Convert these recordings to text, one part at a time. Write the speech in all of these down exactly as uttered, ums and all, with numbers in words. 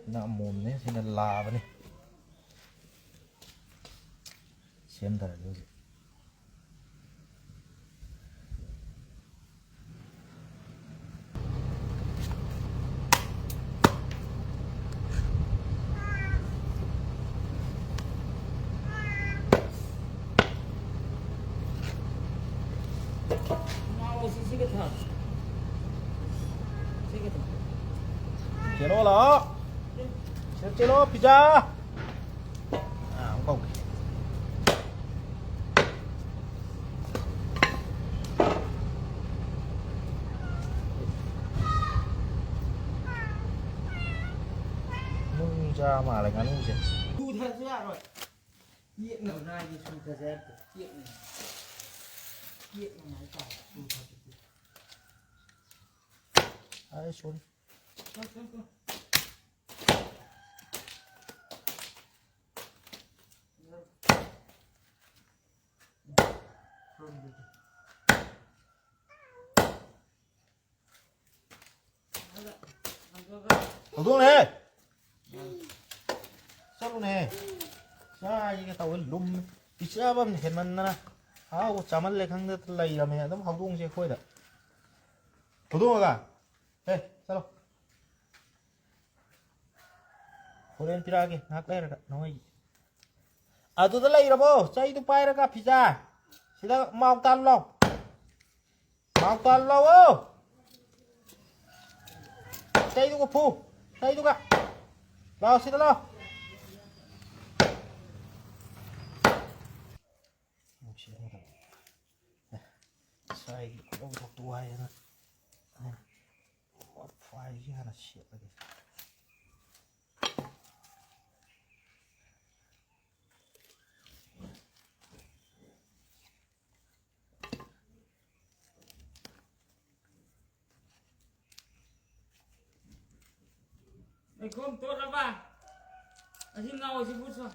ꯁꯤꯅ ꯑꯃꯣꯝꯅꯦ, ꯁꯤꯅ ꯂꯥꯕꯅꯦ꯫ ꯁꯦꯝꯊꯔꯒꯦ ꯍꯧꯖꯤꯛ꯫ ꯆꯦꯜꯂꯣ ꯂꯥꯛꯑꯣ꯫ ꯁꯤꯗ ꯆꯦꯜꯂꯣ, ꯄꯤꯖꯥ꯫ ꯑꯥ, ꯑꯃꯨꯛ ꯀꯧꯒꯦ꯫ ꯅꯨꯡ ꯆꯥ ꯃꯥꯜꯂꯦ ꯉꯥꯅꯨꯁꯦ꯫ ꯄꯨꯊꯔꯁꯨ ꯌꯥꯔꯣꯏ꯫ ꯌꯦꯛꯅꯕꯅ ꯍꯥꯏꯗꯤ ꯁꯨꯊꯁꯦ ꯍꯥꯏꯕꯗꯣ꯫ ꯌꯦꯛꯅꯕ꯫ ꯌꯦꯛꯅꯕ ꯍꯥꯏꯇꯥꯔꯦ꯫ ꯁꯨꯊꯕꯗꯤ꯫ ꯑꯩ ꯁꯣꯔꯤ꯫ ꯍꯧꯗꯣꯡꯅꯦ꯫ ꯆꯠꯂꯨꯅꯦ꯫ ꯆꯥꯏꯒꯦ ꯇꯧꯋꯦ, ꯂꯨꯝꯃꯦ꯫ ꯄꯤꯛꯆꯕ ꯑꯃ ꯍꯦꯟꯃꯟꯗꯅ꯫ ꯑꯍꯥꯎꯕ ꯆꯥꯃꯜꯂꯦ ꯈꯪꯗ ꯂꯩꯔꯝꯃꯦ ꯑꯗꯨꯝ ꯍꯧꯗꯣꯡꯁꯦ ꯑꯩꯈꯣꯏꯗ꯫ ꯍꯧꯗꯣꯡꯑꯒ꯫ ꯑꯦ, ꯆꯠꯂꯣ꯫ ꯍꯣꯔꯦꯟ ꯄꯤꯔꯛꯑꯒꯦ ꯉꯥꯏꯍꯥꯛ ꯂꯩꯔꯒ ꯅꯣꯏꯒꯤ꯫ ꯑꯗꯨꯗ ꯂꯩꯔꯕꯣ? ꯆꯩꯗꯨ ꯄꯥꯏꯔꯒ ꯐꯤꯖꯥ꯫ ꯁꯤꯗ ꯃꯥꯎ ꯇꯥꯜꯂꯨ ꯂꯥꯎ꯫ ꯃꯥꯎ ꯇꯥꯜꯂꯨ ꯂꯥꯎꯑꯣ꯫ ꯆꯩꯗꯨꯒ ꯐꯨ꯫ ꯆꯩꯗꯨꯒ꯫ ꯂꯥꯎ ꯁꯤꯗ ꯂꯥꯎ꯫ ꯉꯁꯥꯏꯒꯤ ꯂꯧꯊꯣꯛꯇꯣ ꯍꯥꯏꯗꯅ꯫ ꯐꯥꯏꯁꯤ ꯍꯥꯟꯅ ꯁꯦꯠꯂꯒꯦ꯫ ꯂꯩꯈꯣꯝ ꯇꯣꯠꯂꯕ? ꯑꯁꯤ ꯉꯥꯎ, ꯑꯁꯤ ꯄꯨꯠꯁꯣ꯫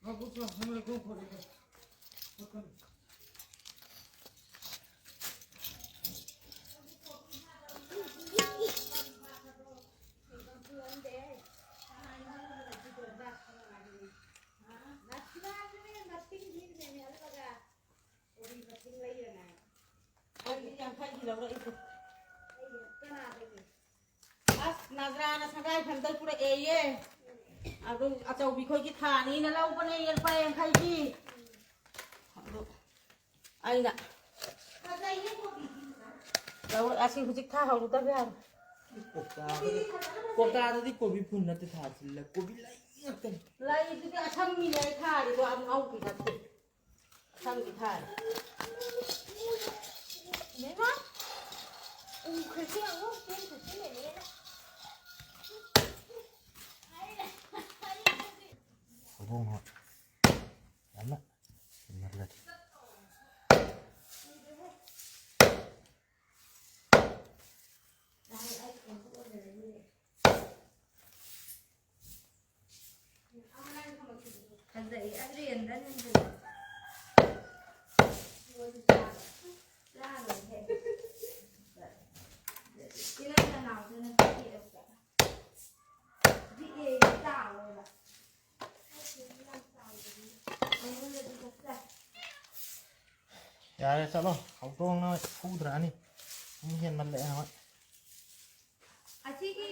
ꯉꯥꯎ, ꯄꯨꯠꯁꯣ꯫ ꯅꯪ ꯂꯩꯈꯣꯝ ꯈꯣꯠꯂꯤꯗꯣ꯫ ꯈꯣꯠꯀꯅꯨ꯫ ꯅꯖꯔꯥꯅ ꯁꯪꯒꯥꯏ ꯐꯟꯗꯩ ꯄꯨꯔꯛꯑꯦꯌꯦ꯫ ꯑꯗꯨ ꯑꯆꯧꯕꯤ ꯈꯣꯏꯒꯤ ꯊꯥꯅꯤꯅ ꯂꯧꯕꯅꯦ, ꯂꯨꯄꯥ ꯌꯥꯡꯈꯩꯒꯤ꯫ ꯑꯗꯨ ꯑꯩꯅ ꯂꯧꯔꯛ-, ꯑꯁꯤ ꯍꯧꯖꯤꯛ ꯊꯥꯍꯧꯔꯨꯗꯕ ꯌꯥꯔꯣꯏ꯫ ꯀꯧꯇꯥꯗꯗꯤ, ꯀꯧꯇꯥꯗꯗꯤ ꯀꯣꯕꯤ ꯐꯨꯜ ꯅꯠꯇꯦ ꯊꯥꯁꯤꯜꯂꯦ, ꯀꯣꯕꯤ ꯂꯩ ꯉꯥꯛꯇꯅꯤ꯫ ꯂꯩꯗꯨꯗꯤ ꯑꯁꯪꯕꯤꯅꯦ ꯑꯩ ꯊꯥꯔꯤꯗꯣ, ꯑꯉꯧꯕꯤ ꯅꯠꯇꯦ꯫ ꯁꯪꯒꯤ ꯊꯥꯏ꯫ ꯏꯕꯦꯝꯃ, ꯎꯈ꯭ꯔꯁꯤ ꯌꯦꯡꯉꯨ, ꯆꯦꯡ ꯈꯨꯠꯁꯤꯟꯅꯅꯦꯅ꯫ ꯍꯧꯗꯣꯡ ꯍꯣꯏ꯫ ꯌꯥꯝꯅ ꯁꯤꯟꯅꯔꯒꯗꯤ꯫ ꯐꯖꯩ, ꯑꯔꯦꯟꯗꯅ ꯍꯦꯟꯖꯤꯜꯂꯦ꯫ ꯆꯥꯔꯣꯏꯍꯦ꯫ ꯏꯅꯝ ꯅꯅꯥꯎꯗꯨꯅ ꯄꯤꯔꯛꯄ꯫ ꯄꯤꯛꯑꯦ, ꯆꯥꯎꯋꯦꯕ꯫ ꯑꯩꯉꯣꯟꯗꯗꯤ ꯆꯞ ꯆꯥꯏ꯫ ꯌꯥꯔꯦ, ꯆꯠꯂꯣ꯫ ꯍꯧꯗꯣꯡꯅ ꯐꯨꯗ꯭ꯔꯥꯅꯤ꯫ ꯃꯤ ꯍꯦꯟꯃꯜꯂꯛꯑꯦ ꯍꯣꯏ꯫ ꯑꯁꯤꯒꯤ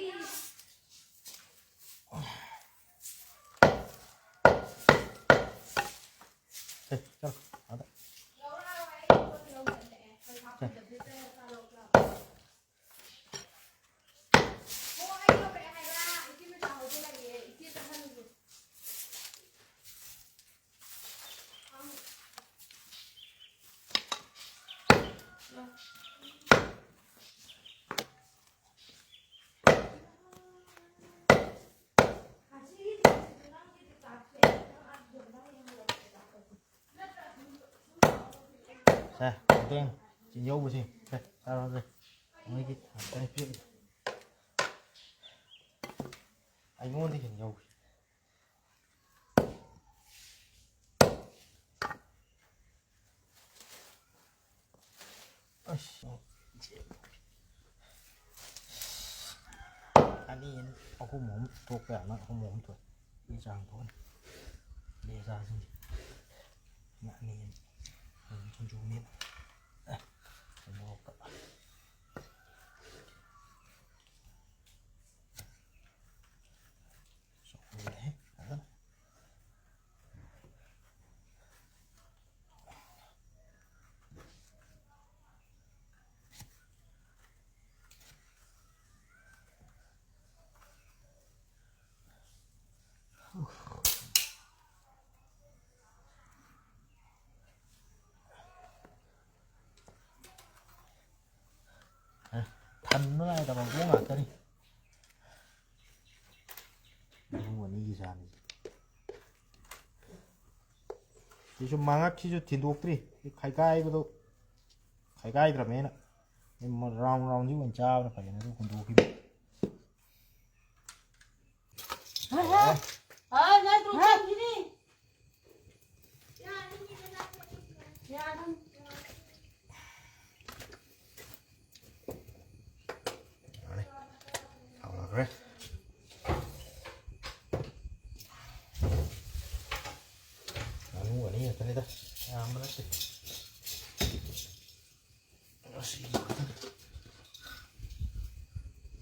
ꯁꯦ, ꯆꯠꯂꯣ, ꯑꯥꯗ꯫ ꯁꯦ꯫ ꯁꯦ, ꯍꯧꯗꯣꯡ ꯆꯤꯡꯌꯧꯕꯁꯤ꯫ ꯁꯦ, ꯆꯥꯔꯣ, ꯁꯦ꯫ ꯃꯣꯏꯒꯤ ꯉꯥꯛꯇꯪ ꯄꯤꯔꯛꯏ꯫ ꯑꯩꯉꯣꯟꯗ ꯍꯦꯟꯅ ꯌꯧꯈꯤ꯫ ꯑꯁ, ꯑꯅꯤ, ꯑꯅꯤ, ꯑꯍꯨꯝ, ꯑꯍꯨꯝ ꯊꯣꯛꯄ ꯌꯥꯅ ꯑꯍꯨꯝ, ꯑꯍꯨꯝ ꯊꯣꯛꯑꯦ꯫ ꯁꯤ ꯆꯥꯡ ꯊꯣꯛꯑꯅꯤ꯫ ꯕꯦꯖꯥꯁꯤꯡꯁꯦ꯫ ꯑꯅꯤ, ꯑꯅꯤ꯫ ꯁꯤꯡꯖꯨꯅꯤ꯫ ꯑꯦ, ꯃꯣꯔꯣꯛꯀ꯫ ꯍꯟꯕ ꯅꯥꯏꯗꯕ ꯃꯑꯣꯡ ꯉꯥꯛꯇꯅꯤ꯫ ꯏꯕꯨꯡ ꯑꯅꯤꯒꯤ ꯆꯥꯅꯤꯁꯦ꯫ ꯁꯤꯁꯨ ꯃꯉꯛꯁꯤꯁꯨ ꯊꯤꯟꯗꯣꯛꯇ꯭ꯔꯤ꯫ ꯁꯤ ꯈꯥꯏꯒꯥꯏꯕꯗꯣ ꯈꯥꯏꯒꯥꯏꯗ꯭ꯔꯕꯅꯤꯅ ꯔꯥꯎꯟ ꯔꯥꯎꯟꯁꯤ ꯑꯣꯏꯅ ꯆꯥꯕꯅ ꯐꯩꯌꯦꯅ ꯑꯗꯨ ꯍꯨꯟꯗꯣꯛꯈꯤꯕ꯫ ꯍꯣꯏ, ꯍꯣꯏ, ꯅꯣꯏ ꯇꯨ ꯆꯠꯈꯤꯅꯤ꯫ ꯌꯥꯔꯦ꯫ ꯍꯥꯎꯔꯛꯈ꯭ꯔꯦ꯫ ꯉꯥꯅꯨ ꯑꯅꯤ ꯈꯛꯇꯅꯤꯗ, ꯌꯥꯝꯕ ꯅꯠꯇꯦ꯫ ꯑꯁꯤ ꯈꯛꯇꯅꯤ꯫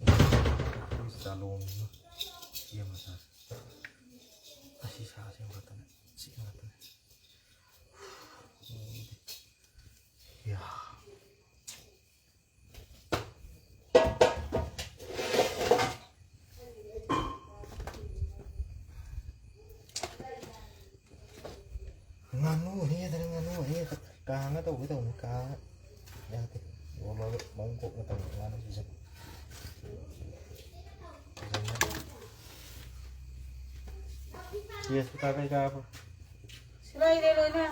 ꯑꯩꯈꯣꯏ ꯆꯥꯂꯣꯝ ꯑꯃ ꯁꯦꯝꯃ ꯆꯥꯁꯤ꯫ ꯑꯁꯤ ꯁꯥꯁꯦ ꯈꯛꯇꯅꯦ, ꯁꯤ ꯈꯛꯇꯅꯦ꯫ ꯌꯥ꯫ ꯉꯥꯅꯨ ꯍꯦꯗꯅ, ꯉꯥꯅꯨ ꯍꯦꯗ ꯀꯥꯡꯉ ꯇꯧꯒꯦ ꯇꯧꯅꯤ, ꯀꯥꯡꯉ ꯌꯥꯗꯦ꯫ ꯌꯣꯜꯂꯒ ꯃꯔꯨꯝ ꯀꯣꯛꯅ ꯇꯧꯕ ꯉꯥꯅꯨꯁꯤꯁꯨ꯫ ꯇꯦꯖꯄꯇꯥ ꯀꯩ ꯀꯥꯕ? ꯂꯩꯔꯦ ꯂꯣꯏꯅ꯫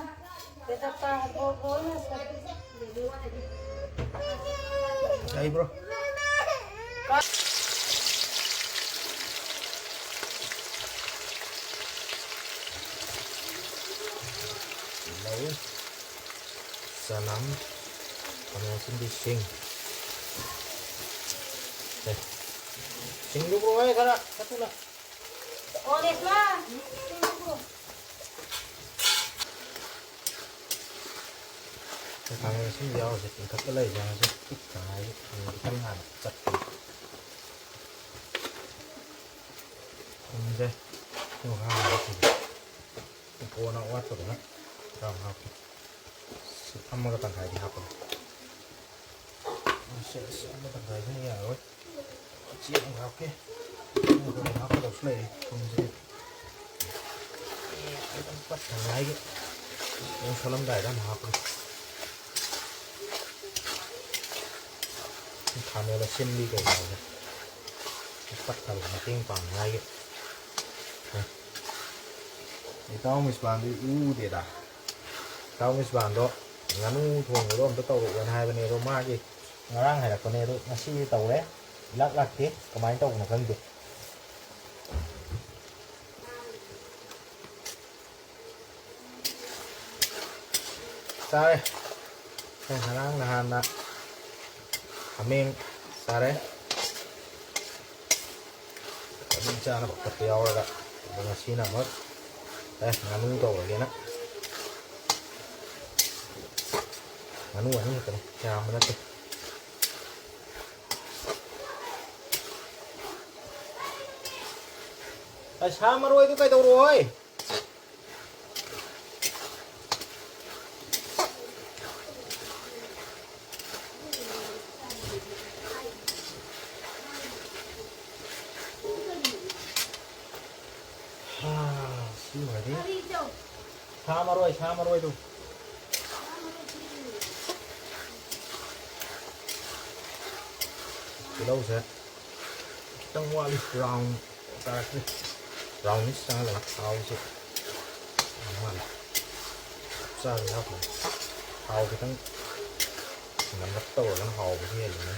ꯇꯦꯖꯄꯇꯥ ꯍꯥꯏꯕ ꯂꯣꯏꯅ ꯁꯦ꯫ ꯂꯩꯕ꯭ꯔꯣ? ꯇꯤꯜꯍꯧ, ꯆꯅꯝ, ꯈꯥꯃꯦꯟ ꯑꯁꯤꯟꯕꯤ, ꯁꯤꯡ꯫ ꯁꯦ꯫ ꯁꯤꯡꯗꯨ ꯄꯨꯔꯛꯑꯣꯍꯦ ꯈꯔ, ꯈꯔ ꯊꯨꯅ꯫ ꯑꯣ, ꯔꯦꯁꯃꯥ꯫ ꯈꯥꯃꯦꯟ ꯑꯁꯤꯟꯕ ꯌꯥꯎꯔꯤꯁꯦ ꯇꯤꯡꯈꯠꯇ ꯂꯩꯔꯤꯁꯦ ꯍꯧꯖꯤꯛ ꯄꯤꯛ ꯊꯪꯉꯥꯏꯒꯤ ꯊꯨꯝ ꯈꯤꯇꯪ ꯍꯥꯟꯅ ꯆꯠꯀꯅꯤ꯫ ꯊꯨꯝꯁꯦ ꯄꯨꯡꯈꯥꯏ ꯑꯃ ꯍꯥꯞꯈꯤꯒꯦ꯫ ꯀꯣꯟꯅ ꯋꯥꯠꯄꯗꯨꯅ ꯈꯔ ꯍꯥꯞꯀꯦ꯫ ꯁꯤ ꯑꯃꯒ ꯇꯪꯈꯥꯏꯗꯤ ꯍꯥꯞꯄꯒꯦ꯫ ꯁꯦ, ꯑꯁ, ꯑꯃ ꯇꯪꯈꯥꯏꯗꯨꯅ ꯌꯥꯔꯣꯏ꯫ ꯆꯦꯡ ꯑꯃꯨꯛ ꯍꯥꯞꯀꯦ꯫ ꯆꯦꯡ ꯑꯃꯨꯛ ꯍꯥꯞꯀꯗꯕꯁꯨ ꯂꯩꯔꯤ꯫ ꯊꯨꯝꯁꯦ ꯈꯤꯇꯪ ꯄꯠꯊꯅꯉꯥꯏꯒꯤ꯫ ꯌꯦꯡ ꯁꯣꯜꯂꯝꯗꯥꯏꯗ ꯑꯃꯨꯛ ꯍꯥꯞꯄꯒꯦ꯫ ꯈꯥꯃꯦꯟ ꯑꯁꯤꯟꯕꯤ ꯀꯩꯀꯥꯁꯦ ꯄꯠꯊꯕ ꯃꯇꯦꯡ ꯄꯥꯡꯅꯤꯉꯥꯏꯒꯤ꯫ ꯏꯇꯥꯎ ꯃꯤꯁꯄꯥꯟꯗꯤ ꯎꯗꯦꯗ꯫ ꯏꯇꯥꯎ ꯃꯤꯁꯄꯥꯟꯗꯣ ꯉꯥꯅꯨ ꯊꯣꯡꯕꯗꯣ ꯑꯝꯇ ꯇꯧꯔꯛꯑꯣꯅ ꯍꯥꯏꯕꯅꯦ, ꯑꯗꯣ ꯃꯥꯒꯤ ꯉꯔꯥꯡ ꯍꯥꯏꯔꯛꯄꯅꯦ, ꯑꯗꯣ ꯉꯁꯤꯗꯤ ꯇꯧꯔꯦ꯫ ꯏꯂꯥꯛ ꯂꯥꯛꯇꯦ, ꯀꯃꯥꯏꯅ ꯇꯧꯕꯅꯣ ꯈꯪꯗꯦ꯫ ꯆꯥꯔꯦ꯫ ꯑꯩ ꯉꯔꯥꯡ ꯅꯍꯥꯟꯅ ꯍꯥꯃꯦꯡ ꯆꯥꯔꯦ꯫ ꯑꯗꯨꯝ ꯆꯥꯅꯕ ꯈꯣꯠꯄ ꯌꯥꯎꯔꯒ, ꯑꯗꯣ ꯉꯁꯤꯅ ꯑꯃꯨꯛ ꯑꯦ ꯉꯥꯅꯨ ꯇꯧꯔꯒꯦꯅ꯫ ꯉꯥꯅꯨ ꯑꯅꯤ ꯈꯛꯇꯅꯤ, ꯌꯥꯝꯕ ꯅꯠꯇꯦ꯫ ꯑꯩ ꯁꯥ ꯃꯔꯣꯏꯗꯨ ꯀꯩꯗꯧꯔꯣꯏ? ꯁꯤ ꯑꯣꯏꯔꯗꯤ ꯁꯥ ꯃꯔꯣꯏ, ꯁꯥ ꯃꯔꯣꯏꯗꯨ꯫ ꯇꯤꯜꯍꯧꯁꯦ ꯈꯤꯇꯪ ꯋꯥꯠꯂꯤ, ꯕ꯭ꯔꯥꯎꯟ ꯇꯥꯔꯛꯇ꯭ꯔꯤ꯫ ꯕ꯭ꯔꯥꯎꯅꯤꯁ ꯆꯪꯍꯜꯂꯒ ꯊꯥꯎꯁꯦ ꯌꯥꯝ ꯃꯥꯜꯂꯦ꯫ ꯆꯞ ꯆꯥꯕ ꯌꯥꯎꯈ꯭ꯔꯦ꯫ ꯊꯥꯎ ꯈꯤꯇꯪ ꯅꯝꯂꯞ ꯇꯧꯔꯒꯅ ꯍꯥꯎꯕꯁꯨ ꯍꯦꯜꯂꯤꯅꯦ꯫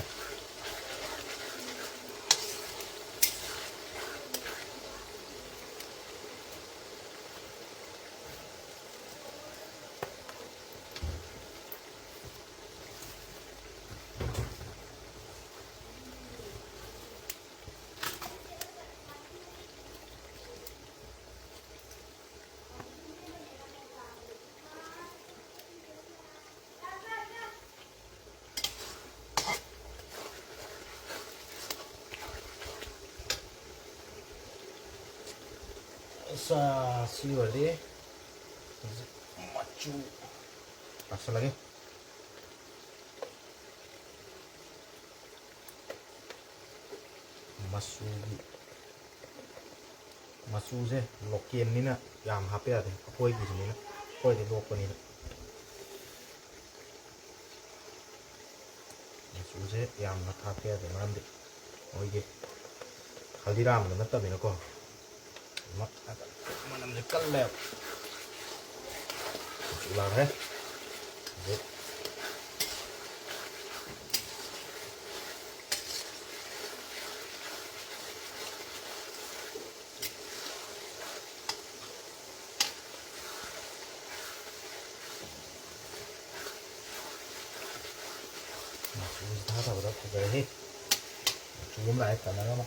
ꯑꯁꯥ, ꯁꯤ ꯑꯣꯏꯔꯗꯤ ꯍꯧꯖꯤꯛ ꯃꯆꯨ ꯇꯥꯁꯜꯂꯒꯦ꯫ ꯃꯆꯨꯒꯤ, ꯃꯆꯨꯁꯦ ꯂꯣꯀꯦꯜꯅꯤꯅ ꯌꯥꯝ ꯍꯥꯞꯄ ꯌꯥꯗꯦ, ꯑꯩꯈꯣꯏꯒꯤꯁꯨꯅꯤꯅ, ꯑꯩꯈꯣꯏꯗꯤ ꯂꯣꯛꯄꯅꯤꯅ꯫ ꯃꯆꯨꯁꯦ ꯌꯥꯝꯅ ꯊꯥꯛꯄ ꯌꯥꯗꯦ, ꯃꯔꯝꯗꯤ ꯃꯣꯏꯒꯤ ꯍꯜꯗꯤꯔꯥꯝꯗꯣ ꯅꯠꯇꯕꯅꯤꯅꯀꯣ꯫ ꯃ-, ꯃꯅꯝꯁꯦ ꯀꯜꯂꯦꯕ꯫ ꯃꯆꯨ ꯂꯥꯡꯈ꯭ꯔꯦ꯫ ꯍꯧꯖꯤꯛ ꯃꯆꯨꯁꯤ ꯊꯥꯗꯕꯗ ꯐꯖꯔꯦ꯫ ꯃꯆꯨ ꯑꯃ ꯂꯥꯛꯑꯦ, ꯀꯂꯔ ꯑꯃ꯫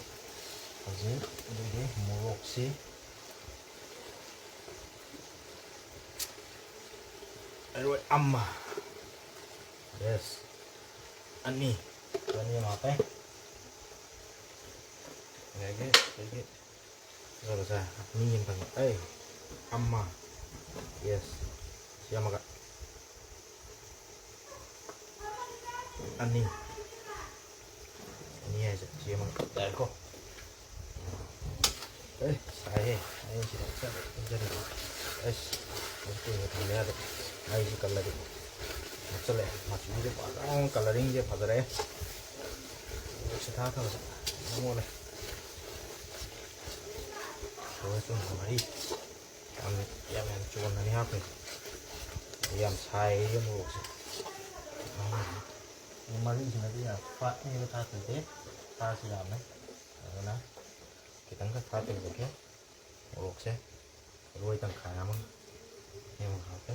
ꯍꯧꯖꯤꯛ ꯑꯗꯨꯒꯤ ꯃꯣꯔꯣꯛꯁꯤ ꯑꯔꯣꯏ ꯑꯃ, ꯌꯦꯁ, ꯑꯅꯤ, ꯑꯅꯤ ꯑꯃ ꯍꯥꯞꯄꯦ꯫ ꯑꯗꯒꯤ ꯑꯩꯒꯤ ꯐꯖꯕꯁꯦ ꯑꯅꯤ ꯑꯃ ꯐꯪꯉꯦ꯫ ꯑꯩ ꯑꯃ, ꯌꯦꯁ, ꯁꯤ ꯑꯃꯒ꯫ ꯑꯅꯤ꯫ ꯑꯅꯤ ꯍꯥꯏꯁꯦ ꯁꯤ ꯑꯃ ꯌꯥꯔꯦꯀꯣ꯫ ꯑꯦ, ꯁꯥꯏꯍꯦ꯫ ꯑꯩ ꯁꯤꯗ ꯈꯔ ꯏꯪꯖꯟꯒꯦ꯫ ꯑꯩꯁ, ꯑꯗꯨ ꯀꯨꯏꯅ ꯊꯝꯕ ꯌꯥꯗꯦ꯫ ꯃꯩꯁꯤ ꯀꯜꯂꯗꯤ ꯃꯨꯠꯁꯜꯂꯛꯑꯦ꯫ ꯃꯆꯨꯁꯦ ꯐꯖꯅ, ꯀꯂꯔꯤꯡꯁꯦ ꯐꯖꯔꯛꯑꯦ꯫ ꯁꯤ ꯊꯥ ꯊꯝꯕꯁꯦ ꯃꯣꯠꯂꯦ꯫ ꯁꯣꯏꯕꯨꯝ ꯃꯔꯤ꯫ ꯌꯥꯝ, ꯌꯥꯝ, ꯌꯥꯝ ꯆꯣꯟꯅꯅꯤ ꯍꯥꯞꯄꯤꯁꯦ꯫ ꯌꯥꯝ ꯁꯥꯏꯌꯦ ꯃꯣꯔꯣꯛꯁꯦ꯫ ꯃꯔꯤꯁꯤꯅꯗꯤ ꯌꯥꯝ ꯄꯥꯛꯅꯦꯕ ꯊꯥꯛꯇꯣꯏꯁꯦ꯫ ꯊꯥꯁꯤ ꯌꯥꯝꯃꯦ꯫ ꯑꯗꯨꯅ ꯈꯤꯇꯪꯈꯛ ꯊꯥꯛꯇꯣꯏꯁꯦ꯫ ꯃꯣꯔꯣꯛꯁꯦ ꯈꯩꯔꯣꯏ ꯇꯪꯈꯥꯏ ꯑꯃ ꯍꯦꯟꯅ ꯍꯥꯞꯄꯦ꯫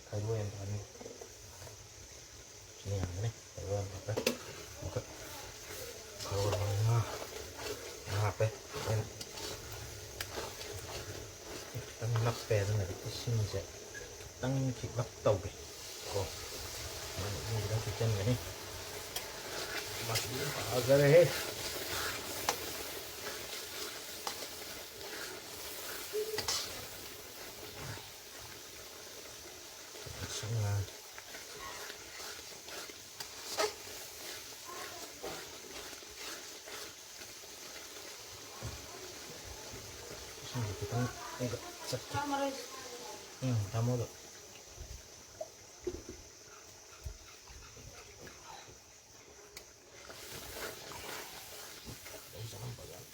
ꯈꯩꯔꯣꯏ ꯑꯃ ꯊꯥꯛꯑꯅꯤ꯫ ꯁꯤꯅ ꯌꯥꯝꯒꯅꯤ꯫ ꯈꯩꯔꯣꯏ ꯑꯃ ꯍꯥꯞꯄꯦ꯫ ꯑꯃꯨꯛꯀ ꯈꯩꯔꯣꯏ ꯃꯉꯥ, ꯃꯉꯥ ꯍꯥꯞꯄꯦ꯫ ꯑꯩꯅ ꯈꯤꯇꯪ ꯅꯞꯄꯦ, ꯑꯗꯨꯅ ꯏꯁꯤꯡꯁꯦ ꯈꯤꯇꯪ ꯈꯤꯛꯂꯞ ꯇꯧꯒꯦ ꯀꯣ꯫ ꯑꯗꯨꯃꯥꯏꯅ ꯏꯁꯤꯡ ꯈꯤꯇꯪ ꯈꯤꯛꯆꯟꯒꯅꯤ꯫ ꯃꯆꯨ ꯐꯖꯔꯦꯍꯦ꯫ ꯏꯁꯤꯡ ꯉꯥꯏ-, ꯏꯁꯤꯡꯁꯦ ꯈꯤꯇꯪ ꯑꯩꯒ ꯆꯠꯀꯦ꯫ ꯎꯝ, ꯊꯝꯃꯣ ꯑꯗꯨꯝ꯫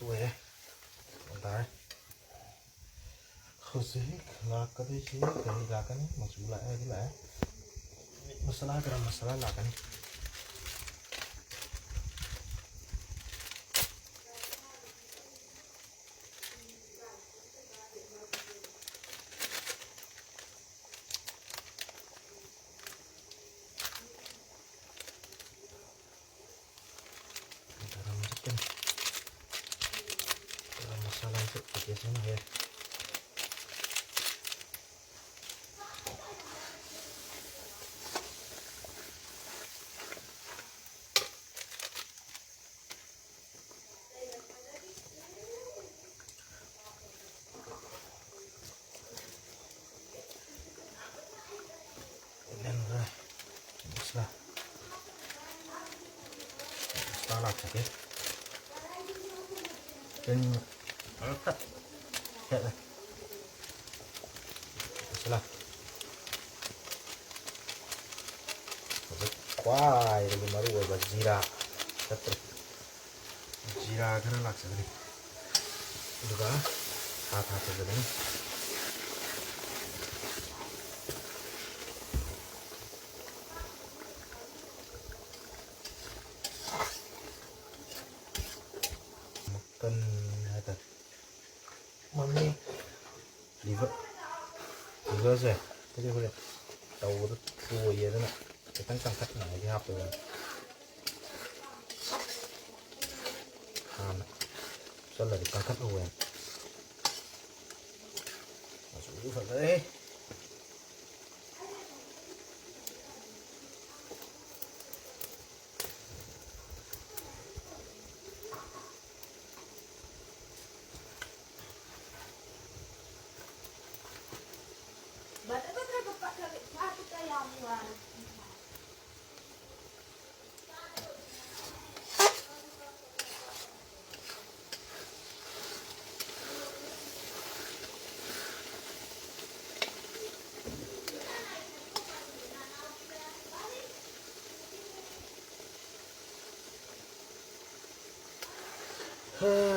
ꯂꯣꯏꯔꯦ꯫ ꯇꯥꯔꯦ꯫ ꯍꯧꯖꯤꯛ ꯂꯥꯛꯀꯗꯣꯏꯁꯤ ꯀꯔꯤ ꯂꯥꯛꯀꯅꯤ? ꯃꯆꯨ ꯂꯥꯛꯑꯦ, ꯑꯗꯨ ꯂꯥꯛꯑꯦ꯫ ꯃꯤꯠ ꯃꯁꯥꯂꯥ, ꯒꯔꯝ ꯃꯁꯥꯂꯥ ꯂꯥꯛꯀꯅꯤ꯫ ꯒꯔꯝ ꯆꯠꯀꯅꯤ꯫ ꯒꯔꯝ ꯃꯁꯥꯂꯥꯁꯨ package ꯑꯃ ꯍꯦꯛ꯫ ꯂꯦꯟꯗ꯭ꯔꯦ꯫ ꯃꯁꯂꯥ꯫ ꯃꯁꯂꯥ ꯂꯥꯛꯆꯒꯦ꯫ ꯇꯤꯟ ꯈꯦꯠꯂꯦ꯫ ꯃꯁꯂꯥ꯫ ꯍꯧꯖꯤꯛ ꯈ꯭ꯋꯥꯏꯗꯒꯤ ꯃꯔꯨ ꯑꯣꯏꯕ ꯖꯤꯔꯥ ꯆꯠꯇ꯭ꯔꯦ꯫ ꯖꯤꯔꯥ ꯈꯔ ꯂꯥꯛꯆꯒꯅꯤ꯫ ꯑꯗꯨꯒ ꯁꯥ ꯊꯥꯛꯆꯒꯅꯤ꯫ ꯃꯀꯟ ꯍꯥꯏꯇꯥꯔꯦ꯫ ꯃꯃꯤꯡ liver, liverꯁꯦ ꯍꯧꯖꯤꯛ ꯍꯣꯔꯦꯟ ꯇꯧꯕꯗ ꯇꯣꯏꯌꯦ, ꯑꯗꯨꯅ ꯈꯤꯇꯪ ꯀꯟꯈꯠꯅꯉꯥꯏꯒꯤ ꯍꯥꯞꯄꯤꯕꯅꯤ꯫ ꯍꯥꯟꯅ ꯆꯠꯂꯗꯤ ꯀꯟꯈꯠꯍꯧꯋꯦ꯫ ꯃꯆꯨꯁꯨ ꯐꯖꯔꯦ꯫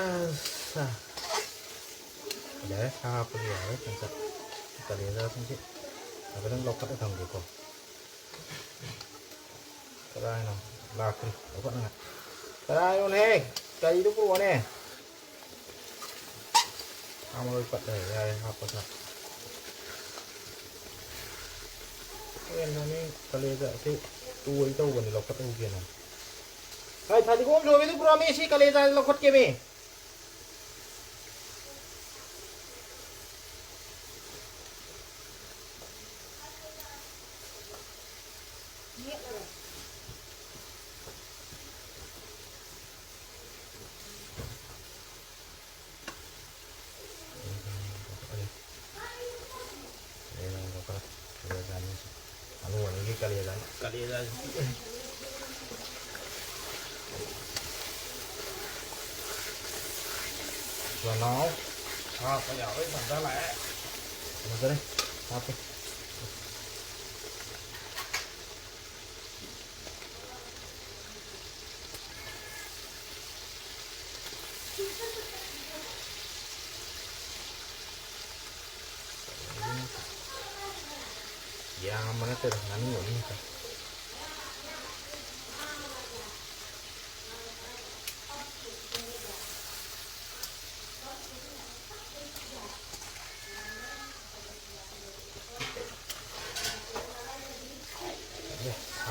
ꯑꯁ꯫ ꯌꯥꯔꯦ, ꯁꯥ ꯍꯥꯞꯄꯗꯤ ꯌꯥꯔꯦ꯫ ꯀꯂꯦꯖꯥꯁꯤꯡꯁꯤ ꯍꯥꯏꯐꯦꯠꯇꯪ ꯂꯧꯈꯠꯂ ꯊꯝꯒꯦꯀꯣ꯫ ꯀꯗꯥꯏꯅꯣ? ꯂꯥꯛꯇ꯭ꯔꯤ꯫ ꯂꯧꯈꯠꯅꯉꯥꯏ꯫ ꯀꯗꯥꯏꯅꯣꯅꯦꯍꯦ? ꯀꯔꯤꯗꯣ ꯄꯨꯔꯛꯑꯣꯅꯦ꯫ ꯁꯥ ꯃꯔꯣꯏ ꯄꯠꯂꯦ꯫ ꯌꯥꯔꯦ, ꯍꯥꯞꯄꯁꯦ꯫ ꯍꯣꯔꯦꯟ ꯃꯣꯔꯅꯤꯡ ꯀꯂꯦꯖꯥ ꯑꯁꯤ ꯇꯣꯏ ꯇꯧꯕꯅꯤ, ꯂꯧꯈꯠꯍꯧꯒꯦꯅ꯫ ꯍꯥꯏ, ꯐꯗꯤꯒꯣꯝ ꯁꯣꯏꯕꯗꯨ ꯄꯨꯔꯛꯑꯝꯃꯤ, ꯁꯤ ꯀꯂꯦꯖꯥ ꯂꯧꯈꯠꯀꯦꯃꯤ꯫ ꯀꯂꯦꯖꯥꯅꯤ꯫ ꯀꯂꯦꯖꯥ꯫ ꯅꯅꯥꯎ ꯍꯥꯞꯄ ꯌꯥꯕꯩ ꯇꯥꯟꯖꯥ ꯂꯥꯛꯑꯦ꯫ ꯐꯖꯔꯦ꯫ ꯍꯥꯞꯄꯦ꯫ ꯌꯥꯝꯕ ꯅꯠꯇꯦꯗ, ꯉꯥꯅꯨ ꯑꯅꯤ ꯈꯛꯇ꯫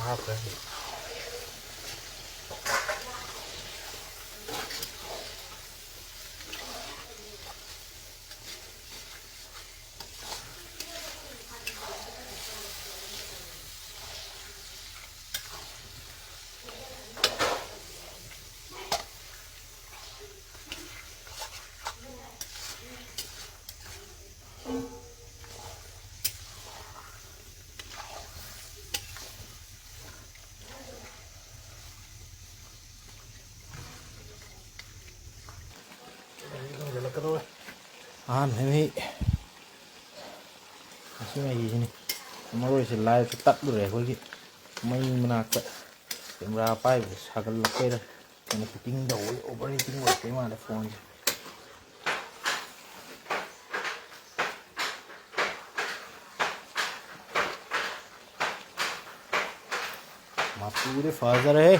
ꯍꯥꯞꯈ꯭ꯔꯦ꯫ ꯑꯍꯥꯟꯕ ꯃꯩ ꯑꯁꯤ ꯃꯩꯁꯤꯅꯤ꯫ ꯃꯔꯣꯏꯁꯦ ꯂꯥꯏꯠꯁꯨ ꯇꯠꯂꯨꯔꯦ ꯑꯩꯈꯣꯏꯒꯤ ꯃꯩ ꯃꯅꯥꯛꯇ꯫ ꯀꯦꯃꯦꯔꯥ ꯄꯥꯏꯕꯁꯦ ꯁꯥꯒꯠꯂꯛꯄꯩꯔꯥ ꯍꯦꯟꯅ ꯐꯤꯠꯇꯤꯡ ꯇꯧꯕ ꯑꯣꯚꯔ ꯍꯤꯇꯤꯡ ꯑꯣꯏꯔꯛꯄꯩ ꯃꯥꯜꯂꯦ ꯐꯣꯟꯁꯦ꯫ ꯃꯄꯨꯗꯤ ꯐꯖꯔꯦꯍꯦ꯫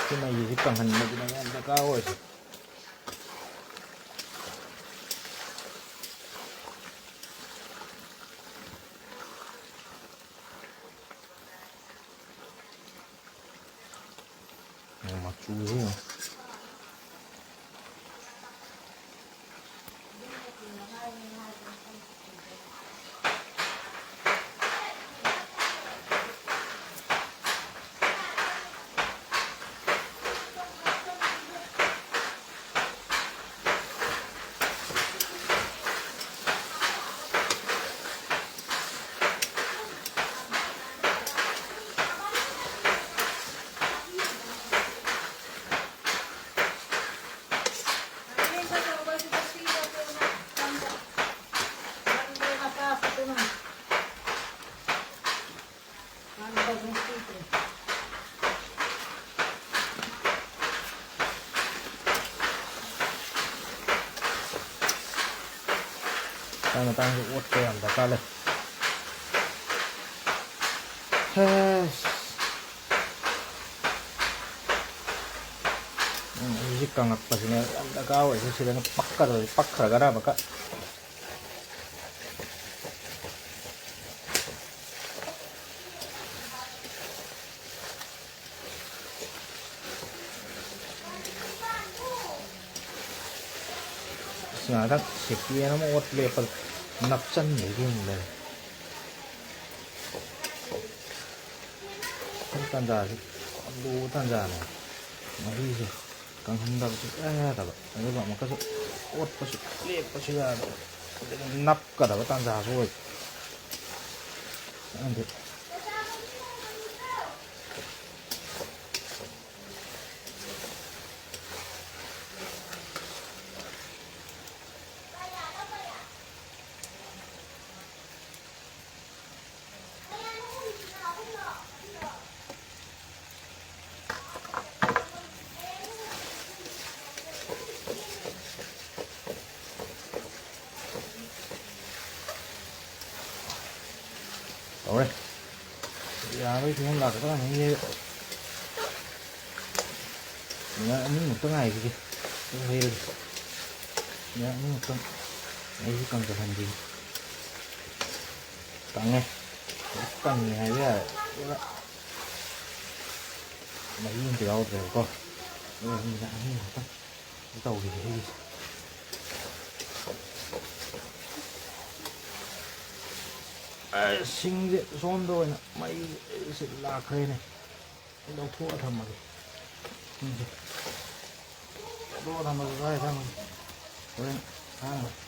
ꯁꯤ ꯃꯩꯁꯤ ꯀꯪꯍꯟꯕꯁꯤꯅ ꯌꯥꯝ ꯗꯔꯀꯥꯔ ꯑꯣꯏꯔꯤꯁꯦ꯫ ꯃꯆꯨꯁꯦ ꯌꯦꯡꯉꯣ꯫ ꯃꯇꯥꯡ ꯃꯇꯥꯡꯁꯨ ꯑꯣꯠꯄ ꯌꯥꯝ ꯗꯔꯀꯥꯔ ꯂꯩ꯫ ꯍꯦꯁ꯫ ꯎꯝ, ꯍꯧꯖꯤꯛ ꯀꯪꯉꯛꯄꯁꯤꯅꯦ ꯌꯥꯝ ꯗꯔꯀꯥꯔ ꯑꯣꯏꯔꯤꯁꯦ꯫ ꯁꯤꯗꯅ ꯄꯛꯀꯗꯧꯔꯤ, ꯄꯛꯈ꯭ꯔꯒꯅ ꯑꯃꯨꯛꯀ꯫ ꯑꯁ, ꯉꯥꯏꯍꯥꯛꯇꯪ ꯁꯦꯀꯦꯟ ꯑꯃ ꯑꯣꯠ ꯂꯦꯞꯄꯗ ꯅꯞꯆꯟꯕꯒꯤ ꯑꯃꯨꯛ ꯂꯩꯔꯦ꯫ ꯁꯤ ꯇꯥꯟꯖꯥꯁꯤ ꯌꯥꯝ ꯂꯨꯕ ꯇꯥꯟꯖꯥꯅꯦ꯫ ꯃꯍꯤꯁꯦ ꯀꯪꯍꯟꯗꯕꯁꯨ ꯁꯨꯡꯌꯥ ꯌꯥꯗꯕ, ꯑꯗꯨꯒ ꯑꯃꯨꯛꯀꯁꯨ ꯑꯣꯠꯄꯁꯨ ꯂꯦꯞꯄꯁꯨ ꯌꯥꯗꯕ, ꯑꯗꯨꯒ ꯅꯞꯀꯗꯕ ꯇꯥꯟꯖꯥꯁꯨ ꯑꯣꯏꯕ꯫ ꯈꯪꯗꯦ꯫ ꯍꯧꯔꯦ꯫ ꯌꯥꯕꯒꯤ ꯐꯤꯕꯝ ꯂꯥꯛꯀꯗ꯭ꯔꯥ ꯈꯪꯗꯦ꯫ ꯃꯤꯅꯠ ꯑꯅꯤꯃꯨꯛꯇ ꯉꯥꯏꯈꯤꯒꯦ꯫ ꯑꯗꯨ ꯍꯩꯔꯒꯦ꯫ ꯃꯤꯅꯠ ꯑꯅꯤꯃꯨꯛꯇꯪ ꯑꯩꯁꯨ ꯀꯪꯁꯤꯜꯍꯟꯈꯤꯒꯦ꯫ ꯀꯪꯉꯦ꯫ ꯀꯪꯉꯦ ꯍꯥꯏꯕ ꯌꯥꯔꯦ꯫ ꯄꯨꯔꯥ ꯃꯍꯤ ꯑꯝꯇ ꯌꯥꯎꯗ꯭ꯔꯦꯕꯀꯣ꯫ ꯑꯗꯨꯅ ꯃꯤꯅꯠ ꯑꯅꯤꯃꯨꯛꯇꯪ ꯇꯧꯈꯤꯒꯦ ꯑꯩꯒꯤꯁꯦ꯫ ꯑꯁ, ꯁꯤꯡꯁꯦ ꯁꯣꯝꯗ ꯑꯣꯏꯅ ꯃꯩꯁꯦ ꯂꯥꯛꯈ꯭ꯔꯦꯅꯦ꯫ ꯑꯩ ꯂꯧꯊꯣꯛꯑ ꯊꯝꯃꯒꯦ꯫ ꯁꯤꯡꯁꯦ ꯂꯧꯊꯣꯛꯑ ꯊꯝꯃꯒꯦ, ꯀꯥꯏ ꯊꯝꯃꯒꯦ? ꯍꯣꯔꯦꯟ ꯍꯥꯡꯉꯒꯦ꯫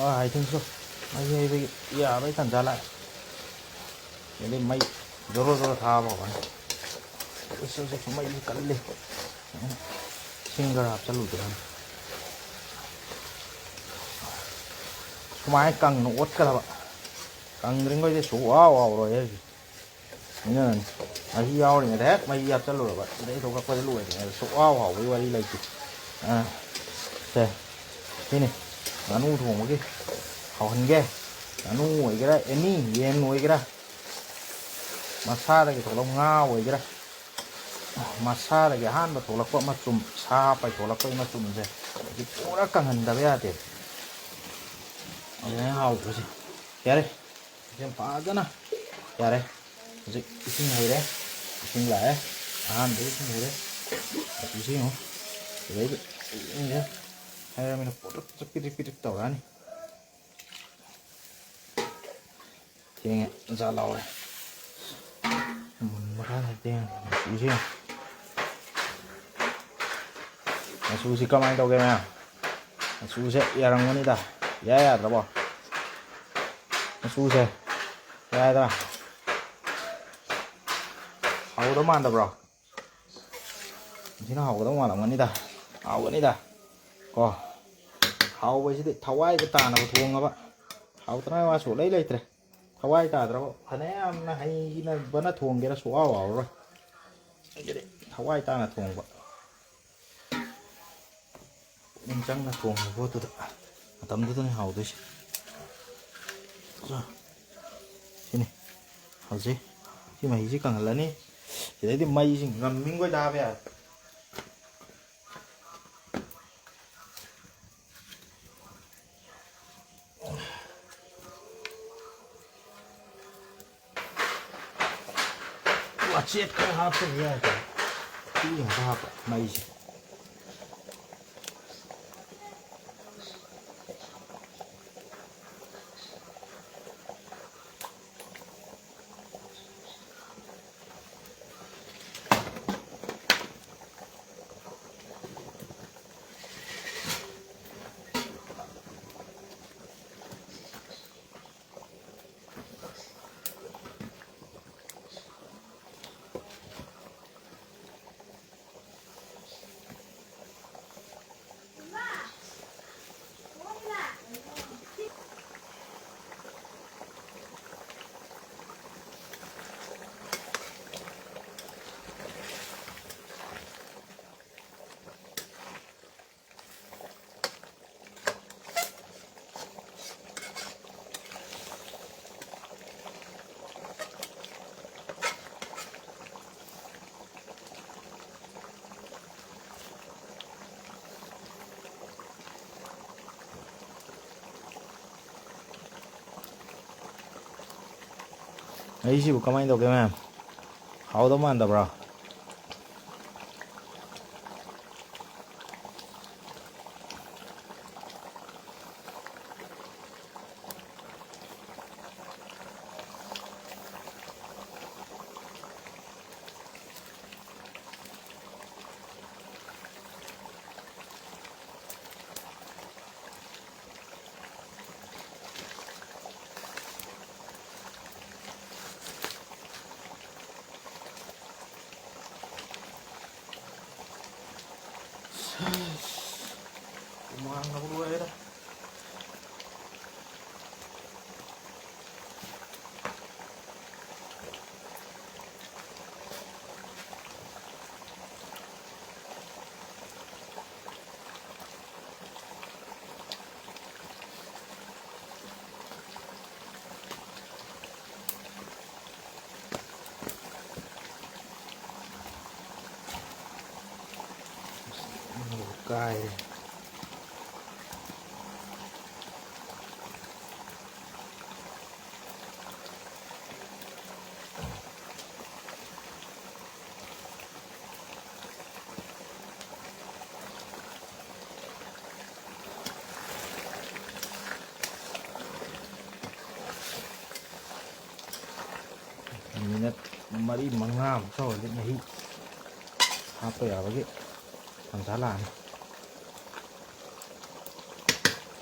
ꯑꯥ, I think so. ꯃꯍꯤ ꯍꯩꯕꯒꯤ ꯌꯥꯕꯒꯤ ꯇꯥꯟꯖꯥ ꯂꯥꯛꯑꯦ꯫ ꯑꯗꯩ ꯃꯩ ꯖꯣꯔꯣ ꯖꯣꯔꯣ ꯊꯥꯕ ꯍꯧꯔꯅꯤ꯫ ꯑꯁ, ꯍꯧꯖꯤꯛ ꯃꯩꯁꯨ ꯀꯜꯂꯤ꯫ ꯏꯁꯤꯡ ꯈꯔ ꯍꯥꯞꯆꯜꯂꯨꯗꯅ꯫ ꯁꯨꯃꯥꯏꯅ ꯀꯪꯅ ꯑꯣꯠꯀꯗꯕ꯫ ꯀꯪꯗ꯭ꯔꯤꯉꯩꯗꯤ ꯁꯨꯛꯍꯥꯎ ꯍꯥꯎꯔꯣꯏ ꯍꯧꯖꯤꯛ꯫ ꯑꯗꯨꯅꯅꯤ꯫ ꯃꯍꯤ ꯌꯥꯎꯔꯤꯉꯩꯗ ꯍꯦꯛ ꯃꯍꯤ ꯍꯥꯞꯆꯜꯂꯨꯔꯕ, ꯑꯗꯩ ꯊꯣꯛꯂꯛꯄꯗ ꯂꯣꯏꯔꯦ꯫ ꯁꯨꯛꯍꯥꯎ ꯍꯥꯎꯕꯒꯤ ꯋꯥꯔꯤ ꯂꯩꯇꯦ꯫ ꯑꯥ, ꯁꯦ, ꯁꯤꯅꯤ꯫ ꯉꯥꯅꯨ ꯊꯣꯡꯕꯒꯤ ꯍꯥꯎꯍꯟꯒꯦ꯫ ꯉꯥꯅꯨ ꯑꯣꯏꯒꯦꯔꯥ, ꯑꯦꯅꯤ ꯌꯦꯟ ꯑꯣꯏꯒꯦꯔꯥ, ꯃꯁꯥꯗꯒꯤ ꯊꯣꯛꯂꯛꯄ ꯉꯥ ꯑꯣꯏꯒꯦꯔꯥ, ꯃꯁꯥꯗꯒꯤ ꯑꯍꯥꯟꯕ ꯊꯣꯛꯂꯛꯄ ꯃꯆꯨꯝ, ꯁꯥ ꯄꯩꯊꯣꯛꯂꯛꯄꯒꯤ ꯃꯆꯨꯝꯁꯦ, ꯁꯤ ꯄꯨꯔꯥ ꯀꯪꯍꯟꯗꯕ ꯌꯥꯗꯦ꯫ ꯑꯗꯨꯃꯥꯏꯅ ꯍꯥꯎꯕꯁꯦ꯫ ꯌꯥꯔꯦ꯫ ꯏꯁꯤꯡ ꯐꯖꯅ ꯌꯥꯔꯦ꯫ ꯍꯧꯖꯤꯛ ꯏꯁꯤꯡ ꯍꯩꯔꯦ꯫ ꯏꯁꯤꯡ ꯂꯥꯛꯑꯦ꯫ ꯑꯍꯥꯟꯕꯒꯤ ꯏꯁꯤꯡ ꯍꯩꯔꯦ꯫ ꯃꯆꯨꯁꯦ ꯌꯦꯡꯉꯣ꯫ ꯁꯤꯗꯩꯗ ꯏꯁꯤꯡꯁꯦ ꯍꯩꯔꯃꯤꯅ ꯄꯣꯠꯇꯨ ꯄꯤꯗ꯭ꯔꯤꯛ ꯄꯤꯗ꯭ꯔꯤꯛ ꯇꯧꯔꯛꯑꯅꯤ꯫ ꯊꯦꯡꯉꯦ, ꯖꯥꯠ ꯂꯥꯎꯔꯦ꯫ ꯃꯨꯟꯕ ꯈꯔ ꯊꯦꯡꯉꯦ꯫ ꯃꯆꯨꯁꯦ ꯌꯦꯡꯉꯣ꯫ ꯃꯆꯨꯁꯤ ꯀꯃꯥꯏꯅ ꯇꯧꯒꯦ ꯃꯌꯥꯝ? ꯃꯆꯨꯁꯦ ꯌꯥꯔꯝꯒꯅꯤꯗ꯫ ꯏꯌꯥ ꯌꯥꯗ꯭ꯔꯕꯣ? ꯃꯆꯨꯁꯦ ꯌꯥꯗ꯭ꯔꯥ? ꯍꯥꯎꯒꯗꯧ ꯃꯥꯟꯗꯕ꯭ꯔꯣ? ꯁꯤꯅ ꯍꯥꯎꯒꯗꯧ ꯃꯥꯜꯂꯝꯒꯅꯤꯗ꯫ ꯍꯥꯎꯒꯅꯤꯗ꯫ ꯀꯣ꯫ ꯍꯥꯎꯕꯁꯤꯗꯤ ꯊꯋꯥꯏꯗ ꯇꯥꯅꯕ ꯊꯣꯡꯉꯕ꯫ ꯍꯥꯎꯇꯅꯉꯥꯏ ꯋꯥ ꯁꯨꯛꯂꯩ ꯂꯩꯇ꯭ꯔꯦ꯫ ꯊꯋꯥꯏ ꯇꯥꯗ꯭ꯔꯕ, ꯐꯅꯌꯥꯝꯅ ꯍꯩꯅꯕꯅ ꯊꯣꯡꯒꯦꯔꯥ ꯁꯨꯛꯍꯥꯎ ꯍꯥꯎꯔꯔꯣꯏ꯫ ꯑꯗꯨꯗꯤ ꯊꯋꯥꯏ ꯇꯥꯅ ꯊꯣꯡꯕ, ꯄꯨꯛꯅꯤꯡ ꯆꯪꯅ ꯊꯣꯡꯕ ꯄꯣꯠꯇꯨꯗ, ꯃꯇꯝꯗꯨꯗꯅꯦ ꯍꯥꯎꯗꯣꯏꯁꯦ꯫ ꯁꯤꯅꯤ꯫ ꯍꯧꯖꯤꯛ ꯁꯤ ꯃꯍꯤꯁꯤ ꯀꯪꯍꯜꯂꯅꯤ꯫ ꯁꯤꯗꯩꯗꯤ ꯃꯩꯁꯤ ꯉꯝꯃꯤꯈꯣꯏꯗ ꯍꯥꯞꯄ ꯌꯥꯔꯦ꯫ ꯋꯥꯆꯦꯠ ꯈꯔ ꯍꯥꯞꯆꯟ ꯌꯥꯏ꯫ ꯎꯇꯤ ꯉꯥꯛꯇ ꯍꯥꯞꯄ ꯃꯩꯁꯦ꯫ ꯑꯩꯁꯤꯕꯨ ꯀꯃꯥꯏꯅ ꯇꯧꯒꯦ, ꯃꯌꯥꯝ? ꯍꯥꯎꯗꯧ ꯃꯥꯟꯗꯕ꯭ꯔꯣ? ꯀꯥꯏꯔꯦ꯫ ꯃꯤꯅꯠ ꯃꯔꯤ ꯃꯉꯥꯃꯨꯛ ꯇꯧꯔꯗꯤ ꯃꯍꯤ ꯍꯥꯞꯄ ꯌꯥꯕꯒꯤ ꯇꯥꯟꯖꯥ ꯂꯥꯛꯑꯅꯤ꯫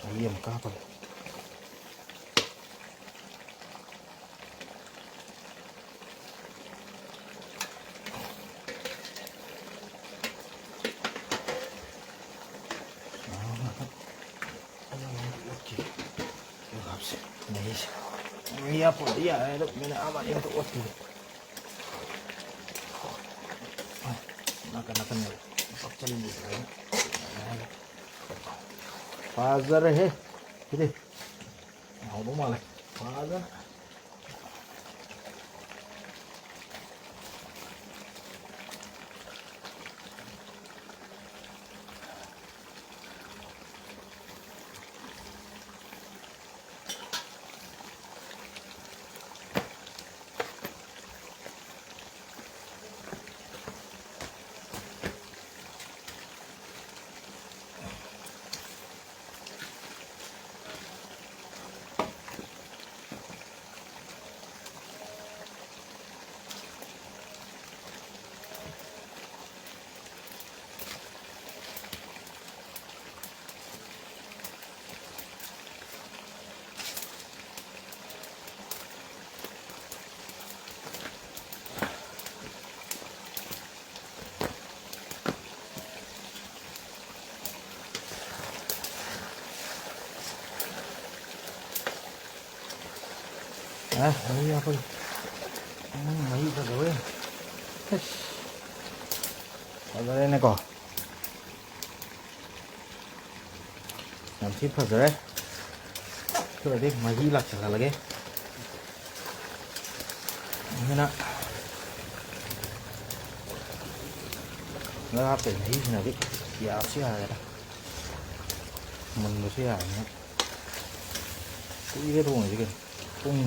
ꯃꯍꯤ ꯑꯃꯨꯛꯀ ꯍꯥꯞꯄꯒꯦ꯫ ꯃꯍꯤ ꯍꯥꯞꯄꯗꯤ ꯌꯥꯔꯦ ꯑꯗꯣ, ꯃꯤꯅꯠ ꯑꯃ ꯑꯅꯤ ꯈꯛꯇ ꯑꯣꯠꯈꯤꯒꯦ꯫ ꯅꯥꯀꯟ ꯅꯥꯀꯟ ꯄꯥꯛꯆꯜꯂꯤ꯫ ꯐꯖꯔꯦꯍꯦ ꯁꯤꯗꯤ꯫ ꯍꯥꯎꯗꯧ ꯃꯥꯜꯂꯦ꯫ ꯐꯖꯅ꯫ ꯑꯦ, ꯃꯍꯤ ꯍꯥꯞꯄꯒꯤ꯫ ꯎꯝ, ꯃꯍꯤ ꯐꯖꯔꯦ꯫ ꯑꯁ, ꯐꯖꯔꯦꯅꯦꯀꯣ꯫ ꯌꯥꯝ ꯊꯤ ꯐꯖꯔꯦ꯫ ꯈꯔꯗꯤ ꯃꯍꯤ ꯂꯥꯛꯁꯜꯍꯜꯂꯒꯦ꯫ ꯑꯗꯨꯅ ꯉꯥ ꯍꯥꯞꯄꯩ ꯃꯍꯤꯁꯤꯅꯗꯤ ꯌꯥꯕꯁꯨ ꯌꯥꯔꯦꯗ꯫ ꯃꯨꯟꯕꯁꯨ ꯌꯥꯔꯦꯅꯦ꯫ ꯀꯨꯏꯔꯦ ꯊꯣꯡꯉꯤꯁꯦ ꯀꯩꯅꯣ꯫ ꯄꯨꯡ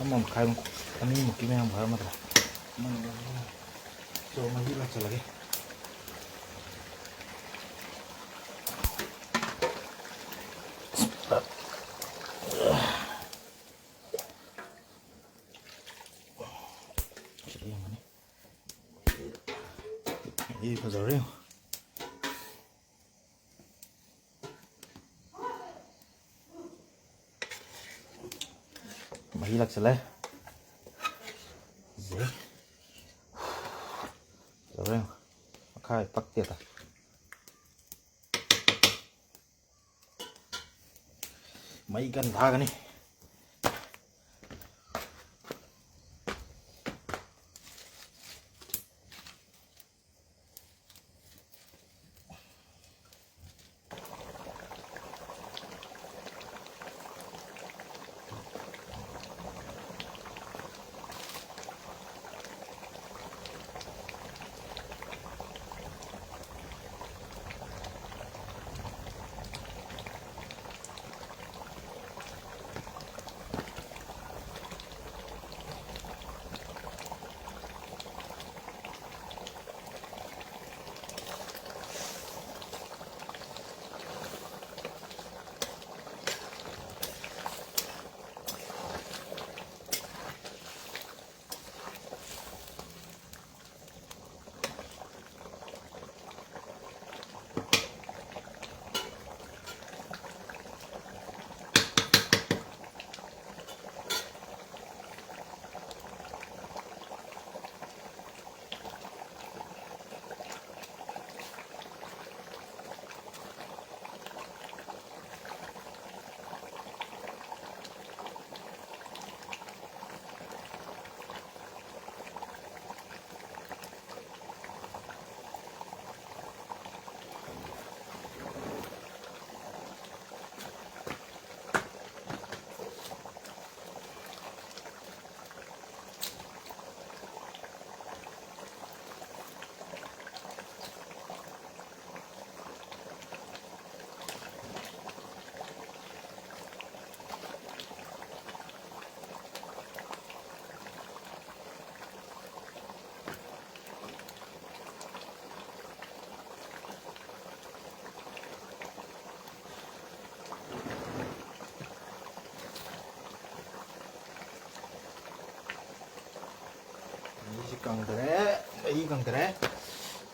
ꯑꯃ ꯃꯈꯥꯏꯃꯨꯛ, ꯑꯅꯤꯃꯨꯛꯀꯤ ꯃꯌꯥꯝ ꯐꯥꯔꯝꯃꯗ꯭ꯔꯥ? ꯃꯨꯟꯕꯁꯨ ꯌꯥꯔꯦ꯫ ꯆꯣ, ꯃꯍꯤ ꯂꯥꯛꯁꯜꯂꯒꯦ꯫ ꯁꯤꯗ ꯌꯦꯡꯉꯨꯅꯦ꯫ ꯃꯍꯤ ꯐꯖꯔꯦ ꯌꯦꯡꯉꯨ꯫ ꯃꯍꯤ ꯂꯥꯛꯁꯜꯂꯦ꯫ ꯐꯖꯔꯦ꯫ ꯐꯖꯔꯦ ꯌꯦꯡꯉꯨ꯫ ꯃꯈꯥ ꯄꯛꯇꯦꯗ꯫ ꯃꯩ ꯀꯟꯅ ꯊꯥꯒꯅꯤ꯫ ꯀꯪꯗꯔꯦ, ꯃꯍꯤ ꯀꯪꯗꯔꯦ꯫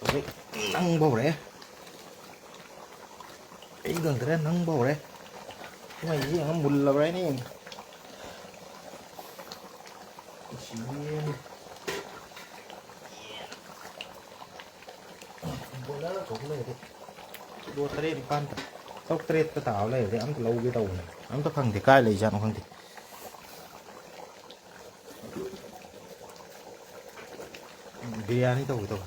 ꯍꯧꯖꯤꯛ ꯅꯪꯕ ꯍꯧꯔꯛꯑꯦ꯫ ꯃꯍꯤ ꯀꯪꯗꯔꯦ, ꯅꯪꯕ ꯍꯧꯔꯦ꯫ ꯃꯩꯁꯤ ꯌꯦꯡꯉ ꯃꯨꯜꯂꯕ꯭ꯔꯥ ꯍꯥꯏꯅ ꯌꯦꯡꯒꯦ꯫ ꯁꯤ ꯌꯦꯟ꯫ ꯕꯣꯏꯂꯔ ꯑꯆꯧꯕ ꯂꯩꯔꯗꯤ ꯀꯤꯂꯣ ꯇꯔꯦꯠ ꯅꯤꯄꯥꯟ, ꯇꯔꯨꯛ ꯇꯔꯦꯠꯇ ꯇꯥꯕ ꯂꯩꯔꯗꯤ ꯑꯝꯇ ꯂꯧꯒꯦ ꯇꯧꯕꯅꯦ꯫ ꯑꯝꯇ ꯐꯪꯗꯦ, ꯀꯥꯏ ꯂꯩꯖꯥꯠꯅꯣ ꯈꯪꯗꯦ꯫ ꯕꯤꯔꯌꯥꯅꯤ ꯇꯧꯒꯦ ꯇꯧꯕ꯫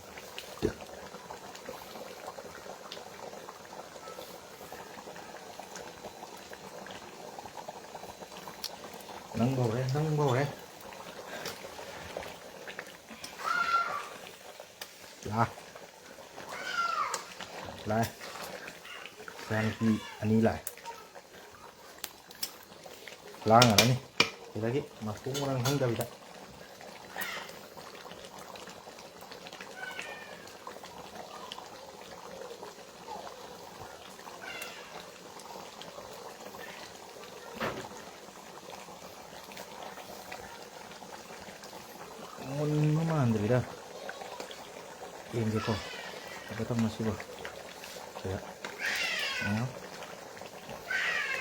ꯅꯪꯕ ꯍꯧꯔꯦ, ꯅꯪꯕ ꯍꯧꯔꯦ꯫ ꯂꯥ꯫ ꯂꯥꯛꯑꯦ꯫ ꯏꯆꯥꯅꯨꯄꯤ ꯑꯅꯤ ꯂꯥꯛꯑꯦ꯫ ꯂꯥꯡꯉꯔꯅꯤ꯫ ꯁꯤꯗꯒꯤ ꯃꯊꯣꯡ ꯃꯔꯝ ꯈꯪꯗꯕꯤꯗ꯫ ꯃꯨꯟꯕ ꯃꯥꯟꯗ꯭ꯔꯤꯗ꯫ ꯌꯦꯡꯒꯦꯀꯣ꯫ ꯍꯥꯏꯐꯦꯠꯇꯪ ꯃꯁꯤꯕꯣ꯫ ꯁꯤꯗ꯫ ꯑ?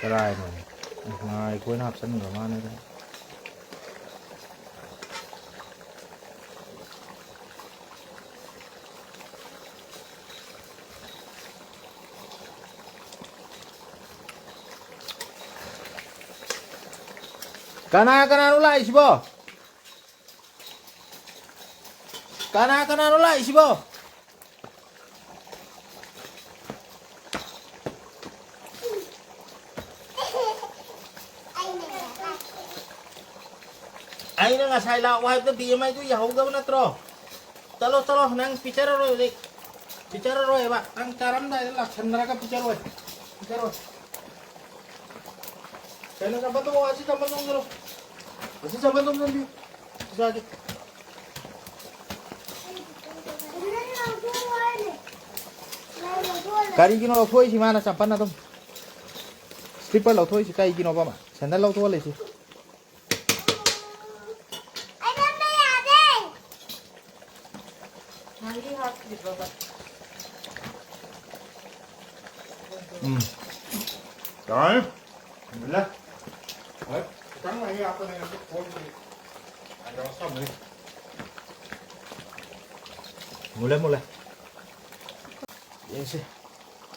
ꯀꯗꯥꯏꯅꯣ? ꯉꯥꯏꯈꯣ, ꯑꯩꯅ ꯍꯥꯞꯆꯤꯟꯈ꯭ꯔ ꯃꯥꯅꯦꯗ꯫ ꯀꯅꯥ ꯀꯅꯥꯅꯣ ꯂꯥꯛꯏꯁꯤꯕꯣ? ꯀꯅꯥ ꯀꯅꯥꯅꯣ ꯂꯥꯛꯏꯁꯤꯕꯣ? ꯑꯩꯅ ꯉꯁꯥꯏ ꯂꯥꯛꯑꯣ ꯍꯥꯏꯕꯗ ꯕꯤ ꯑꯦꯝ ꯑꯥꯏꯗꯨ ꯌꯥꯍꯧꯗꯕ ꯅꯠꯇ꯭ꯔꯣ? ꯆꯠꯂꯣ, ꯆꯠꯂꯣ, ꯅꯪ ꯄꯤꯖꯔꯔꯣꯏ ꯍꯧꯖꯤꯛ꯫ ꯄꯤꯖꯔꯔꯣꯏꯕ꯫ ꯅꯪ ꯆꯥꯔꯝꯗꯥꯏꯗ ꯂꯥꯛꯁꯟꯅꯔꯒ ꯄꯤꯖꯔꯣꯏ꯫ ꯄꯤꯖꯔꯣꯏ꯫ ꯀꯩꯅꯣ, ꯆꯝꯐꯨꯠꯇꯣ ꯑꯁꯤ ꯆꯝꯐꯨꯠ ꯊꯣꯡꯖꯤꯜꯂꯣ꯫ ꯑꯁꯤ ꯆꯝꯐꯨꯠ ꯊꯣꯡꯖꯤꯜꯂꯣ꯫ ꯄꯤꯖꯒꯦ꯫ ꯀꯔꯤꯒꯤꯅꯣ ꯂꯧꯊꯣꯛꯏꯁꯤ ꯃꯥꯅ ꯆꯝꯄꯜ ꯑꯗꯨꯝ? ꯁ꯭ꯂꯤꯞꯄꯔ ꯂꯧꯊꯣꯛꯏꯁꯤ ꯀꯩꯒꯤꯅꯣꯕ ꯃꯥ? ꯁꯦꯟꯗꯜ ꯂꯧꯊꯣꯛꯍꯜꯂꯤꯁꯤ꯫ ꯑꯩ ꯅꯝꯕ ꯌꯥꯗꯦ꯫ ꯃꯨꯜꯂꯦ꯫ ꯍꯣꯏ꯫ ꯈꯤꯇꯪ ꯃꯍꯤ ꯍꯥꯞꯄꯅꯦ, ꯑꯗꯨ ꯈꯣꯏꯕꯒꯤ ꯑꯥꯏꯗꯤꯌꯥ ꯊꯝꯃꯤ꯫ ꯃꯨꯜꯂꯦ, ꯃꯨꯜꯂꯦ꯫ ꯌꯦꯡꯁꯤ꯫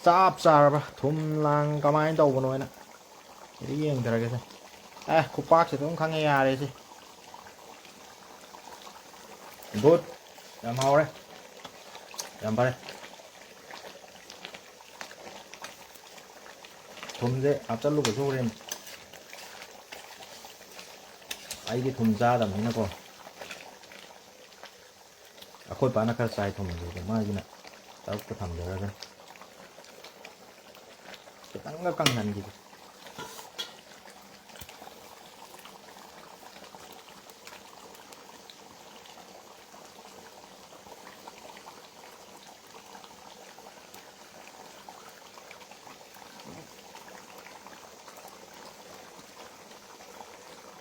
ꯆꯞ ꯆꯥꯔꯕ? ꯊꯨꯝ ꯂꯥꯡ ꯀꯃꯥꯏꯅ ꯇꯧꯕꯅꯣ ꯍꯥꯏꯅ ꯁꯤꯗ ꯌꯦꯡꯊꯔꯒꯦꯁꯦ꯫ ꯑꯦ, ꯈꯨꯄꯥꯛꯁꯤ ꯑꯗꯨꯝ ꯈꯪꯉꯦ, ꯌꯥꯔꯦ ꯁꯤ꯫ Good꯫ ꯌꯥꯝ ꯍꯥꯎꯔꯦ꯫ ꯌꯥꯝ ꯐꯔꯦ꯫ ꯊꯨꯝꯁꯦ ꯍꯥꯞꯆꯜꯂꯨꯕꯁꯨ ꯍꯣꯔꯦꯟ, ꯑꯩꯗꯤ ꯊꯨꯝ ꯆꯥꯗꯕꯅꯤꯅꯀꯣ꯫ ꯑꯩꯈꯣꯏ ꯄꯥꯅ ꯈꯔ ꯆꯥꯏ ꯊꯨꯝꯁꯦ, ꯑꯗꯣ ꯃꯥꯒꯤꯅ ꯇꯔꯨꯛꯇ ꯊꯝꯖꯔꯒ ꯈꯤꯇꯪꯒ ꯀꯪꯍꯟꯈꯤꯒꯦ꯫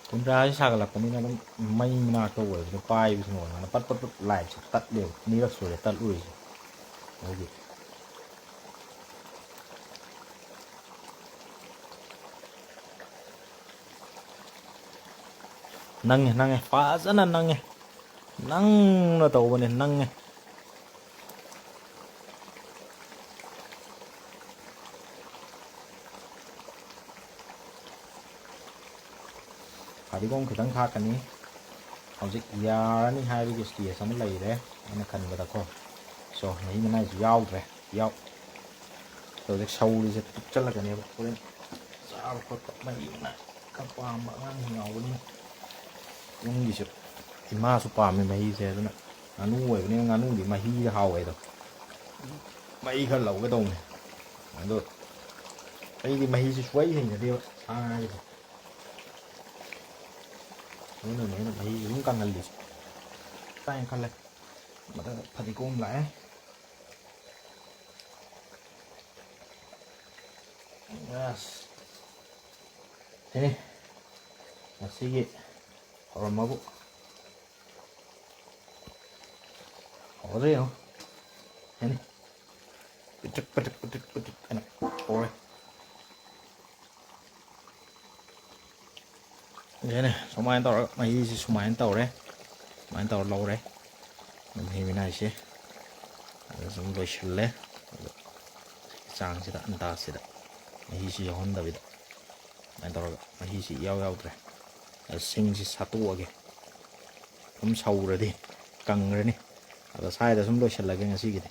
ꯀꯨꯝꯖꯥꯁꯤ ꯁꯥꯒꯠꯂꯛꯄꯅꯤꯅ ꯑꯗꯨꯝ ꯃꯩ ꯃꯅꯥꯛꯇ ꯑꯣꯏꯕꯗ ꯄꯥꯏꯕꯁꯨ ꯅꯨꯡꯉꯥꯏ꯫ ꯄꯠ ꯄꯠ ꯄꯠ ꯂꯥꯏꯠꯁꯦ ꯇꯠꯂꯦꯕ꯫ ꯑꯅꯤꯔꯛ ꯁꯨꯔꯦ ꯇꯠꯂꯨꯔꯤꯁꯦ꯫ ꯑꯗꯨꯒꯤ ꯅꯪꯉꯦ, ꯅꯪꯉꯦ, ꯐꯖꯅ ꯅꯪꯉꯦ꯫ ꯅꯪꯅ ꯇꯧꯕꯅꯦ, ꯅꯪꯉꯦ꯫ ꯐꯗꯤꯒꯣꯝ ꯈꯤꯇꯪ ꯊꯥꯛꯀꯅꯤ꯫ ꯍꯧꯖꯤꯛ ꯌꯥꯔꯅꯤ ꯍꯥꯏꯕꯒꯤ stage ꯑꯃ ꯂꯩꯔꯦ, ꯑꯩꯅ ꯈꯟꯕꯗꯀꯣ꯫ So, ꯃꯍꯤ ꯃꯅꯥꯏꯁꯨ ꯌꯥꯎꯗ꯭ꯔꯦ꯫ ꯌꯥꯎ꯫ ꯍꯧꯖꯤꯛ ꯁꯧꯔꯤꯁꯦ ꯇꯨꯞꯆꯜꯂꯛꯀꯅꯦꯕ꯫ ꯍꯣꯔꯦꯟ ꯆꯥꯕ ꯈꯣꯠꯄ ꯃꯍꯤ ꯃꯅꯥꯏ ꯈꯔ ꯄꯥꯝꯕ ꯑꯉꯥꯡꯁꯤꯡ ꯌꯥꯎꯕꯅꯤꯅ꯫ ꯌꯨꯝꯒꯤꯁꯨ ꯏꯃꯥꯁꯨ ꯄꯥꯝꯃꯦ ꯃꯍꯤꯁꯦ, ꯑꯗꯨꯅ ꯉꯥꯅꯨ ꯑꯣꯏꯕꯅꯤꯅ ꯉꯥꯅꯨꯗꯤ ꯃꯍꯤꯗ ꯍꯥꯎꯋꯦ ꯑꯗꯣ꯫ ꯃꯍꯤ ꯈꯔ ꯂꯧꯒꯦ ꯇꯧꯕꯅꯦ꯫ ꯑꯗꯣ ꯑꯩꯗꯤ ꯃꯍꯤꯁꯦ ꯁꯨꯡꯍꯩ ꯍꯩꯅꯗꯦꯕ, ꯁꯥ ꯉꯥꯁꯦ꯫ ꯑꯗꯨꯅꯅꯦ ꯑꯩꯅ ꯃꯍꯤꯁꯦ ꯑꯗꯨꯝ ꯀꯪꯍꯜꯂꯤꯁꯦ꯫ ꯆꯥꯏꯅ ꯈꯜꯂꯦ꯫ ꯃꯊꯪꯗ ꯐꯗꯤꯒꯣꯝ ꯂꯥꯛꯑꯦ꯫ ꯑꯁ꯫ ꯁꯤꯅꯤ꯫ ꯉꯁꯤꯒꯤ ꯍꯧꯔꯝꯕꯕꯨ꯫ ꯍꯧꯔꯦ ꯌꯦꯡꯉꯣ꯫ ꯁꯤꯅꯤ꯫ ꯄꯤꯇ꯭ꯔꯤꯛ, ꯄꯤꯇ꯭ꯔꯤꯛ, ꯄꯤꯇ꯭ꯔꯤꯛ, ꯄꯤꯇ꯭ꯔꯤꯛ ꯍꯥꯏꯅ ꯍꯧꯔꯦ꯫ ꯁꯤꯅꯦ, ꯁꯨꯃꯥꯏꯅ ꯇꯧꯔꯒ ꯃꯍꯤꯁꯤ ꯁꯨꯃꯥꯏꯅ ꯇꯧꯔꯦ꯫ ꯁꯨꯃꯥꯏꯅ ꯇꯧꯔ ꯂꯧꯔꯦ꯫ ꯃꯍꯤ ꯃꯅꯥꯏꯁꯦ ꯑꯗ ꯁꯨꯝ ꯂꯣꯏꯁꯤꯜꯂꯦ꯫ ꯑꯗꯣ ꯆꯥꯡꯁꯤꯗ, ꯑꯟꯗꯥꯖꯁꯤꯗ ꯃꯍꯤꯁꯤ ꯌꯥꯎꯍꯟꯗꯕꯤꯗ ꯁꯨꯃꯥꯏꯅ ꯇꯧꯔꯒ ꯃꯍꯤꯁꯤ ꯏꯌꯥꯎ ꯌꯥꯎꯗ꯭ꯔꯦ꯫ ꯑꯗ ꯁꯤꯡꯁꯤ ꯁꯥꯠꯇꯣꯛꯑꯒꯦ꯫ ꯑꯗꯨꯝ ꯁꯧꯔꯗꯤ ꯀꯪꯈ꯭ꯔꯅꯤ꯫ ꯑꯗꯣ ꯁ꯭ꯋꯥꯏꯗ ꯁꯨꯝ ꯂꯣꯏꯁꯤꯜꯂꯒꯦ ꯉꯁꯤꯒꯤꯗꯤ꯫